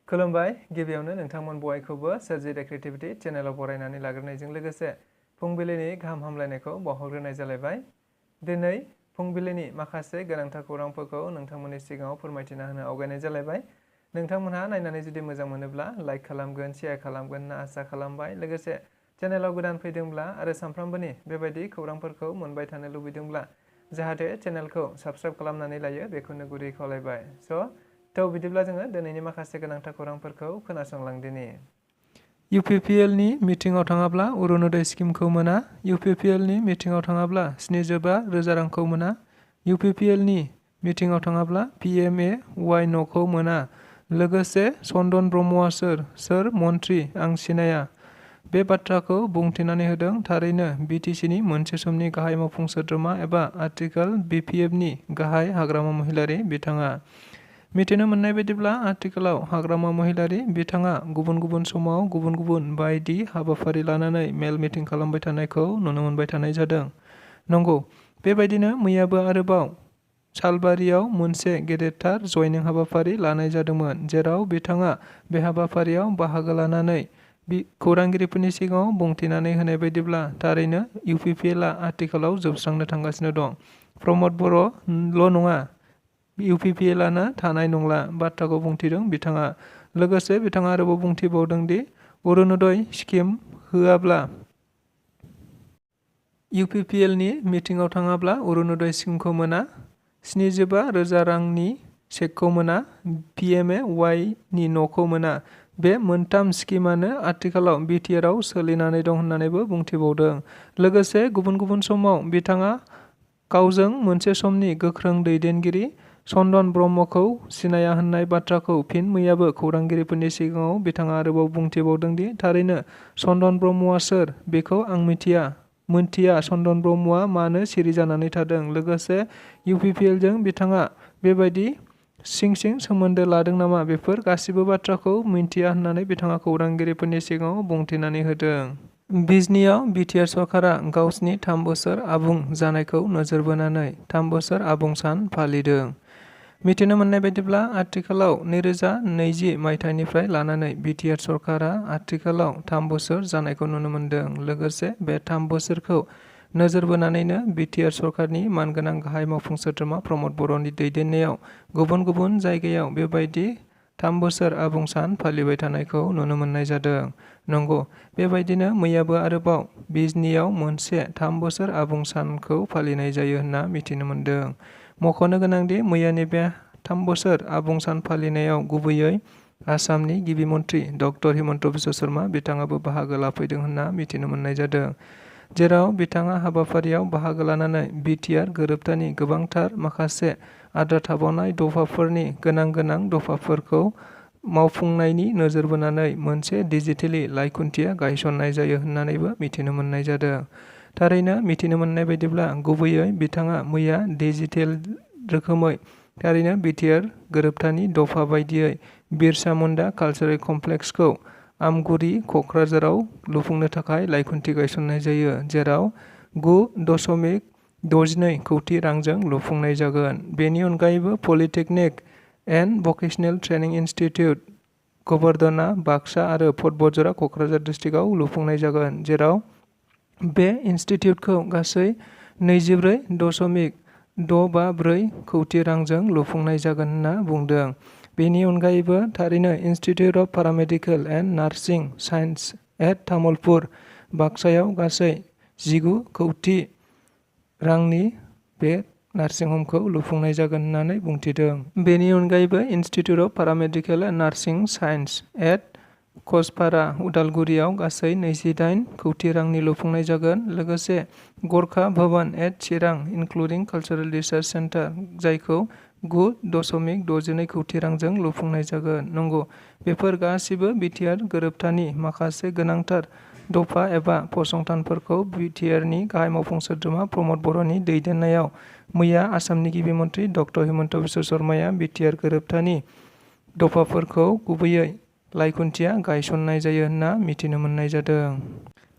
खुलुमबाय गिबियावनो नोंथांमोन बयखौबो swrjithecreativity चेनेलाव बरायनानै लाग्रोनायजों लोगोसे फुंबिलिनि गाहाम हामलायनायखौ बावहरग्रोनाय जालायबाय। दिनै फुंबिलिनि माखासे गोनांथार खौरांफोरखौ नोंथांमोननि सिगाङाव फोरमायथिना होनो आवगायनाय जालायबाय। नोंथांमोनहा नायनानै जुदि मोजां मोनोब्ला लाइक खालामगोन, शेयार खालामगोन होनना आसा खालामबाय। लोगोसे चेनेलाव गोदान फैदोंब्ला आरो सानफ्रोमबोनि बेबायदि खौरांफोरखौ मोनबाय थानो लुबैदोंब्ला जाहाथे चेनेलखौ साबस्क्राइब खालामनानै लायो बेखौनो गुरै खावलायबाय। बिदिब्ला जोङो दिनैनि माखासे गोनांथार खौरांफोरखौ खोनासंलांदिनि। UPPLनि मिटिंआव थाङाब्ला अरुणोदय स्किमखौ मोना। UPPLनि मिटिंआव थाङाब्ला 75,000 रांखौ मोना। UPPLनि मिटिंआव थाङाब्ला PMAY न'खौ मोना। लोगोसे चन्दन ब्रह्मआ सोर मन्त्रि आं सिनाया बे बाथ्राखौ बुंथिनानै होदों। थारैनो BTCनि मोनसे समनि गाहाय मावफुं सोद्रोमा एबा आथिखाल BPFनि गाहाय हाग्रामा महिलारि बिथाङा। मिथिनो मोननाय बायदिब्ला आथिखालाव हाग्रामा महिलारि बिथाङा गुबुन गुबुन समाव गुबुन गुबुन बायदि हाबाफारि लानानै मेल मिटिं खालामबाय थानायखौ नुनो मोनबाय थानाय जादों। नंगौ, बेबायदिनो मैयाबो आरोबाव सालबारियाव मोनसे गेदेरथार जयनिं हाबाफारि लानाय जादोंमोन, जेराव बिथाङा बे हाबाफारियाव बाहागो लानानै खौरांगिरिफोरनि सिगाङाव बुंथिनानै होनाय बायदिब्ला थारैनो UPPLआ आथिखालाव जोबस्रांनो थांगासिनो दं। प्रमद बर'ल' नङा, UPPLआनो थानाय नंला बाथ्राखौ बुंथिदों बिथाङा। लोगोसे बिथाङा आरोबाव बुंथिबावदों दि अरुणोदय स्किम होआब्ला UPPLनि मिटिंआव थाङाब्ला अरुणोदय स्किमखौ मोना, 75,000 रांनि चेकखौ मोना, PMAYनि न'खौ मोना। बे मोनथाम स्किमानो आथिखालाव BTRआव सोलिनानै दं होननानैबो बुंथिबावदों। लोगोसे गुबुन गुबुन समाव बिथाङा गावजों मोनसे समनि गोख्रों दैदेनगिरि चन्दन ब्रह्मखौ सिनाया होननाय बाथ्राखौ फिन मैयाबो खौरांगिरिफोरनि सिगाङाव बिथाङा आरोबाव बुंथिबावदों दि थारैनो चन्दन ब्रह्मआ सोर बेखौ आं मोनथिया चन्दन ब्रह्मआ मानो सिरि जानानै थादों। लोगोसे UPPLजों बिथाङा बेबायदि सिं सोमोन्दो लादों नामा बेफोर गासिबो बाथ्राखौ मिन्थिया होननानै बिथाङा खौरांगिरिफोरनि सिगाङाव बुंथिनानै होदों। बिजनीआव BTR सरकारा गावसिनि 3 बोसोर आबुं जानायखौ नोजोर बोनानै 3 बोसोर आबुं सान फालिदों। मिथिनो मोननाय बायदिब्ला आथिखालाव 2020 मायथाइनिफ्राय लानानै BTR सरकारा आथिखालाव 3 बोसोर जानायखौ नुनो मोनदों। लोगोसे बे 3 बोसोरखौ नोजोर बोनानैनो BTR सरकारनि मानगोनां गाहाय मावफुं सोद्रोमा प्रमद बर'नि दैदेननायाव गुबुन गुबुन जायगायाव बेबायदि 3 बोसोर आबुं सान फालिबाय थानायखौ नुनो मोननाय जादों। नंगौ, बेबायदिनो मैयाबो आरोबाव बिजनीआव मोनसे 3 बोसोर आबुं सानखौ फालिनाय जायो होनना मिथिनो मोनदों। मख'नो गोनांदि मैयानि बे 3 बोसोर आबुं सान फालिनायाव गुबैयै आसामनि गिबि मन्त्रि डक्टर हिमन्त बिश्व शर्मा बिथाङाबो बाहागो लाफैदों होनना मिथिनो मोननाय जादों, जेराव बिथाङा हाबाफारियाव बाहागो लानानै BTR गोरोबथानि गोबांथार माखासे आद्रा थाबावनाय दफाफोरनि गोनां दफाफोरखौ मावफुंनायनि नोजोर बोनानै मोनसे डिजिटेलि लाइखुन्थिया गायसननाय जायो होननानैबो मिथिनो मोननाय जादों। थारैनो मिथिनो मोननाय बायदिब्ला गुबैयै बिथाङा मैया डिजिटेल रोखोमै थारैनो BTR गोरोबथानि दफा बायदियै बिरसा मुन्डा कालचारेल कमप्लेक्सखौ आमगुरि क'क्राझाराव लुफुंनो थाखाय लाइखुन्थि गायसननाय जायो, जेराव 9.62 कौटि रांजों लुफुंनाय जागोन। बेनि अनगायैबो polytechnic and vocational training institute Gobardhana Baksa आरो फटबजरा क'क्राझार डिस्ट्रिक्टआव लुफुंनाय जागोन, जेराव बे इनस्टिट्युटखौ गासै 24.654 कौटि रांजों लुफुंनाय जागोन होनना बुंदों। बेनि अनगायैबो थारैनो institute of paramedical and nursing science at Tamulpur बाक्सायाव गासै 19 कौटि रांनि बे नार्सिं ह'मखौ लुफुंनाय जागोन होननानै बुंथिदों। बेनि अनगायैबो institute of paramedical and nursing science at Kashpara उदालगुरियाव गासै 28 कौटि रांनि लुफुंनाय जागोन। लोगोसे Gorkha Bhawan at Chirang including cultural research centre, जायखौ 9.62 कौटि रांजों लुफुंनाय जागोन। नंगौ, बेफोर गासिबो BTR गोरोबथानि माखासे गोनांथार दफा एबा फसंथानफोरखौ BTRनि गाहाय मावफुं सोद्रोमा प्रमद बर'नि दैदेननायाव मैया आसामनि गिबि मन्त्रि डक्टर हिमन्त बिश्व शर्माया BTR गोरोबथानि दफाफोरखौ गुबैयै लाइखुन्थिया गायसननाय जायो होनना मिथिनो मोननाय जादों।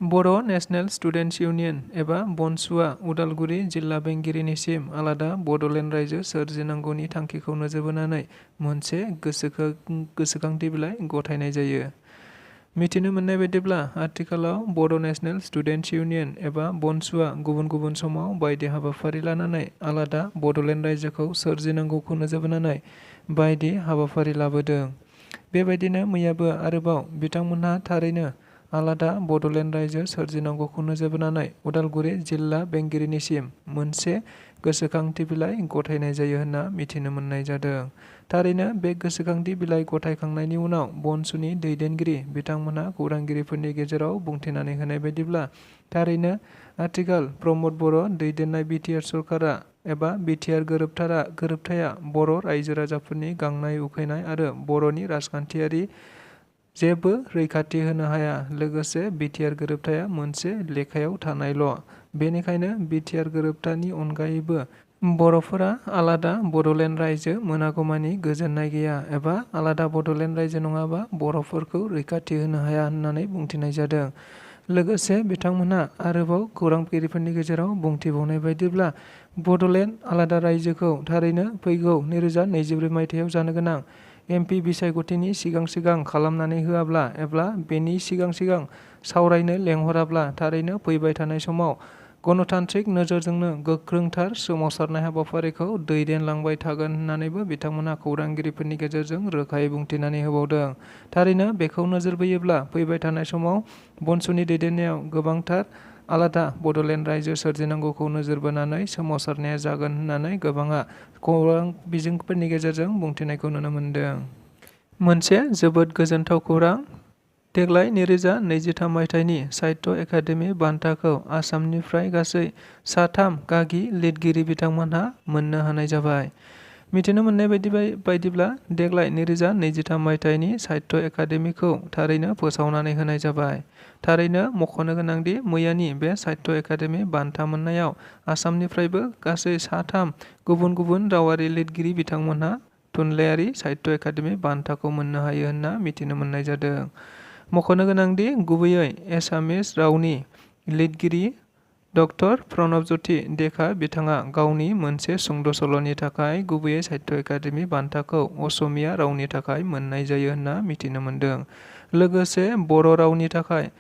बर' नेशनेल स्टुडेन्टस इउनियन एबा BoNSUआ उदालगुरि जिल्ला बेंगिरिनिसिम आलादा बड'लेण्ड रायजो सोरजिनांगौनि थांखिखौ नोजोर बोनानै मोनसे गोसोखांथि बिलाइ गथायनाय जायो। मिथिनो मोननाय बायदिब्ला आथिखालाव बर' नेशनेल स्टुडेन्टस इउनियन एबा BoNSUआ गुबुन गुबुन समाव बायदि हाबाफारि लानानै आलादा बड'लेण्ड रायजोखौ सोरजिनांगौखौ नोजोर बोनानै बायदि हाबाफारि लाबोदों। बेबायदिनो मैयाबो आरोबाव बिथांमोनहा थारैनो आलादा बड'लेण्ड रायजो सोरजिनांगौखौ नोजोर बोनानै उदालगुरि जिल्ला बेंगिरिनिसिम मोनसे गोसोखांथि बिलाइ गथायनाय जायो होनना मिथिनो मोननाय जादों। थारैनो बे गोसोखांथि बिलाइ गथायखांनायनि उनाव BoNSUनि दैदेनगिरि बिथांमोनहा खौरांगिरिफोरनि गेजेराव बुंथिनानै होनाय बायदिब्ला थारैनो आथिखाल प्रमद बर' दैदेननाय बिटिआर सरकारा एबा बिटिआर गोरोबथाया बर' रायजो राजाफोरनि गांनाय उखैनाय आरो बर'नि राजखान्थियारि जेबो रैखाथि होनो हाया। लोगोसे बिटिआर गोरोबथाया मोनसे लेखायाव थानायल'। बेनिखायनो बिटिआर गोरोबथानि अनगायैबो बर'फोरा आलादा बड'लेण्ड रायजो मोनागौमानि गोजोननाय गैया एबा आलादा बड'लेण्ड रायजो नङाबा बर'फोरखौ रैखाथि होनो हाया होननानै बुंथिनाय जादों। लोगोसे बिथांमोनहा आरोबाव खौरांगिरिफोरनि गेजेराव बुंथिबावनाय बायदिब्ला बड'लेण्ड आलादा रायजोखौ थारैनो फैगौ 2024 मायथाइयाव जानो गोनां MP बिसायख'थिनि सिगां खालामनानै होआब्ला एबा बेनि सिगां सावरायनो लेंहराब्ला थारैनो फैबाय थानाय समाव गणतान्त्रिक नोजोरजोंनो गोख्रोंथार सोमावसारनाय हाबाफारिखौ दैदेनलांबाय थागोन होननानैबो बिथांमोनहा खौरांगिरिफोरनि गेजेरजों रोखायै बुंथिनानै होबावदों। थारैनो बेखौ नोजोर बोयोब्ला फैबाय थानाय समाव BoNSUनि दैदेननायाव गोबांथार आलादा बड'लेण्ड रायजो सोरजिनांगौखौ नोजोर बोनानै सोमावसारनाया जागोन होननानै गोबाङा खौरां बिजोंफोरनि गेजेरजों बुंथिनायखौ नुनो मोनदों। मोनसे जोबोद गोजोनथाव खौरां। देग्लाय 2023 मायथाइनि साहित्य एकादेमि बान्थाखौ आसामनिफ्राय गासै 3 गागि लिरगिरि बिथांमोनहा मोननो हानाय जाबाय। मिथिनो मोननाय बायदिब्ला देग्लाय 2023 मायथाइनि साहित्य एकादेमिखौ थारैनो फोसावनानै होनाय जाबाय। थारैनो मख'नो गोनांदि मैयानि बे साहित्य एकादेमि बान्था मोननायाव आसामनिफ्रायबो गासै 3 गुबुन गुबुन रावारि लिरगिरि बिथांमोनहा थुनलाइयारि साहित्य एकादेमि बान्थाखौ मोननो हायो होनना मिथिनो मोननाय जादों। मख'नो गोनांदि गुबैयै एसामिस रावनि लिरगिरि डक्टर प्रणबज्योति देखा बिथाङा गावनि मोनसे सुंद' सल'नि थाखाय गुबैयै साहित्य एकादेमि बान्थाखौ असमिया रावनि थाखाय मोननाय जायो होनना मिथिनो मोनदों। लोगोसे बर' रावनि थाखाय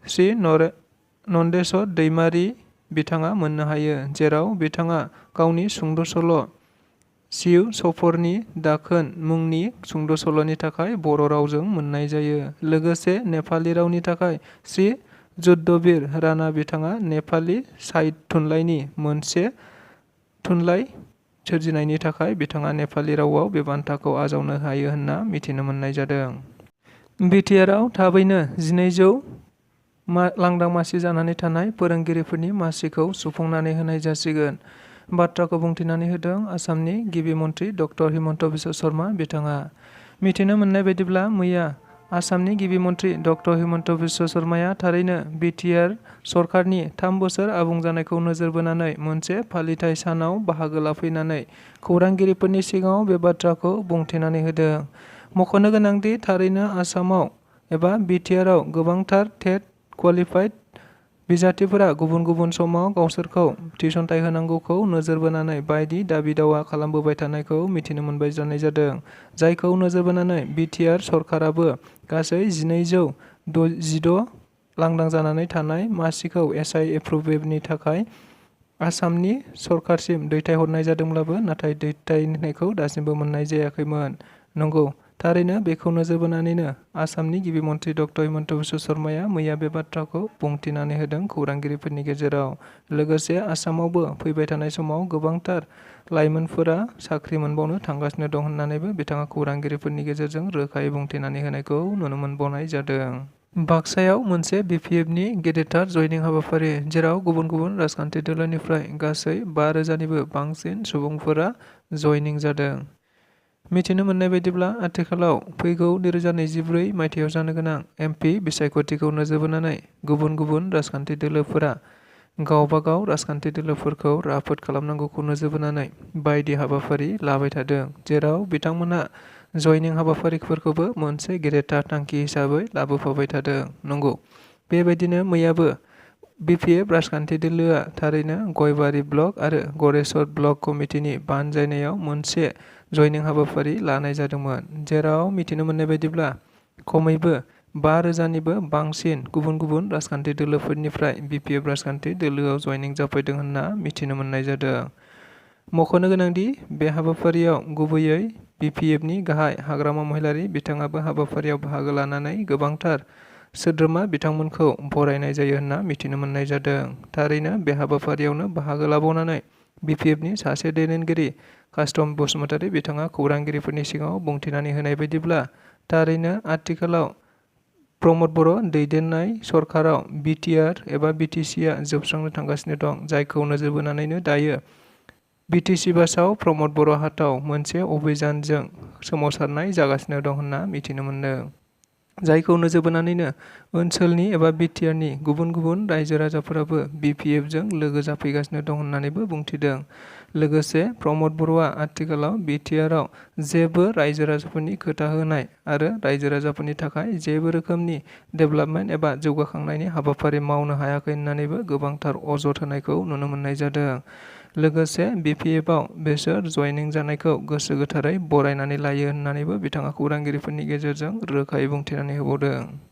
श्री नन्देस्वर दैमारि बिथाङा मोननो हायो, जेराव बिथाङा गावनि सुंद' सल' जिउ सफरनि दाखोन मुंनि सुंद' सल'नि थाखाय बर' रावजों मोननाय जायो। लोगोसे नेपालि रावनि थाखाय श्री जुद्धवीर राणा बिथाङा नेपालि थुनलाइनि मोनसे थुनलाइ सोरजिनायनि थाखाय बिथाङा नेपालि रावआव बे बान्थाखौ आजावनो हायो होनना मिथिनो मोननाय जादों। बिटिआरआव थाबैनो 1200 लांदां मासि जानानै थानाय फोरोंगिरिफोरनि मासिखौ सुफुंनानै होनाय जासिगोन। बाथ्राखौ बुंथिनानै होदों आसामनि गिबि मन्थ्रि डक्टर हिमन्त बिश्व शर्मा बिथाङा। मिथिनो मोननाय बायदिब्ला मैया आसामनि गिबि मन्थ्रि डक्टर हिमन्त बिश्व शर्माया थारैनो बिटिआर सरकारनि 3 बोसोर आबुं जानायखौ नोजोर बोनानै मोनसे फालिथाय सानाव बाहागो लाफैनानै खौरांगिरिफोरनि सिगाङाव बे बाथ्राखौ बुंथिनानै होदों। मख'नो गोनांदि थारैनो आसामाव एबा बिटिआरआव गोबांथार टेट क्वालिफाइड बिजाथिफोरा गुबुन गुबुन समाव गावसोरखौ थिसनथाइ होनांगौखौ नोजोर बोनानै बायदि दाबि दावा खालामबोबाय थानायखौ मिथिनो मोनबाय जादों। जायखौ नोजोर बोनानै बिटिआर सरकाराबो गासै 1216 लांदां जानानै थानाय मासिखौ SI एप्रुभेलनि थाखाय आसामनि सरकारसिम दैथायहरनाय जादोंब्लाबो नाथाय दैथायनायखौ दासिमबो मोननाय जायाखैमोन। नंगौ, थारैनो बेखौ नोजोर बोनानैनो आसामनि गिबि मन्थ्रि डक्टर हिमन्त बिश्व शर्माया मैया बे बाथ्राखौ बुंथिनानै होदों खौरांगिरिफोरनि गेजेराव। लोगोसे आसामावबो फैबाय थानाय समाव गोबांथार लाइमोनफोरा साख्रि मोनबावनो थांगासिनो दं होननानैबो बिथाङा खौरांगिरिफोरनि गेजेरजों रोखायै बुंथिनानै होनायखौ नुनो मोनबावनाय जादों। बाक्सायाव मोनसे BPFनि गेदेरथार जयनिं हाबाफारि, जेराव गुबुन गुबुन राजखान्थि दोलोनिफ्राय गासै 5000निबो बांसिन सुबुंफोरा जयनिं जादों। मिथिनो मोननाय बायदिब्ला आथिखालाव फैगौ 2024 मायथाइयाव जानो गोनां MP बिसायख'थिखौ नोजोर बोनानै गुबुन गुबुन राजखान्थि दोलोफोरा गावबा गाव राजखान्थि दोलोफोरखौ राफोद खालामनांगौखौ नोजोर बोनानै बायदि हाबाफारि लाबाय थादों, जेराव बिथांमोनहा जयनिं हाबाफारिफोरखौबो मोनसे गेदेरथार थांखि हिसाबै लाबोफाबाय थादों। नंगौ, बेबायदिनो मैयाबो BPF राजखान्थि दोलोआ थारैनो गयबारि ब्लक आरो गरेस्वर ब्लक कमिटिनि बानजायनायाव मोनसे जयनिं हाबाफारि लानाय जादोंमोन, जेराव मिथिनो मोननाय बायदिब्ला खमैबो 5,000निबो बांसिन गुबुन गुबुन राजखान्थि दोलोफोरनिफ्राय BPF राजखान्थि दोलोआव जयनिं जाफैदों होनना मिथिनो मोननाय जादों। मख'नो गोनांदि बे हाबाफारियाव गुबैयै BPFनि गाहाय हाग्रामा महिलारि बिथाङाबो हाबाफारियाव बाहागो लानानै गोबांथार सोद्रोमा बिथांमोनखौ बरायनाय जायो होनना मिथिनो मोननाय जादों। थारैनो बे हाबाफारियावनो बाहागो लाबावनानै BPFनि सासे दैदेनगिरि कास्टम बसुमतारी बिथाङा खौरांगिरिफोरनि सिगाङाव बुंथिनानै होनाय बायदिब्ला थारैनो आथिखालाव प्रमद बर' दैदेननाय सरकाराव BTR एबा BTCआ जोबस्रांनो थांगासिनो दं, जायखौ नोजोर बोनानैनो दायो BTC बासाव प्रमद बर' हाथाव मोनसे अभियानजों सोमावसारनाय जागासिनो दं होनना मिथिनो मोनदों, जायखौ नोजोर बोनानैनो ओनसोलनि एबा BTRनि गुबुन गुबुन रायजो राजाफोराबो BPFजों लोगो जाफैगासिनो दं होननानैबो बुंथिदों। लोगोसे प्रमद बर'आ आथिखालाव BTRआव जेबो रायजो राजाफोरनि खोथा होनाय आरो रायजो राजाफोरनि थाखाय जेबो रोखोमनि डेभेलपमेन्ट एबा जौगाखांनायनि हाबाफारि मावनो हायाखै होननानैबो गोबांथार अजद होनायखौ नुनो मोननाय जादों। लोगोसे BPFआव बिसोर जयनिं जानायखौ गोसो गोथारै बरायनानै लायो होननानैबो बिथाङा खौरांगिरिफोरनि गेजेरजों रोखायै बुंथिनानै होबावदों।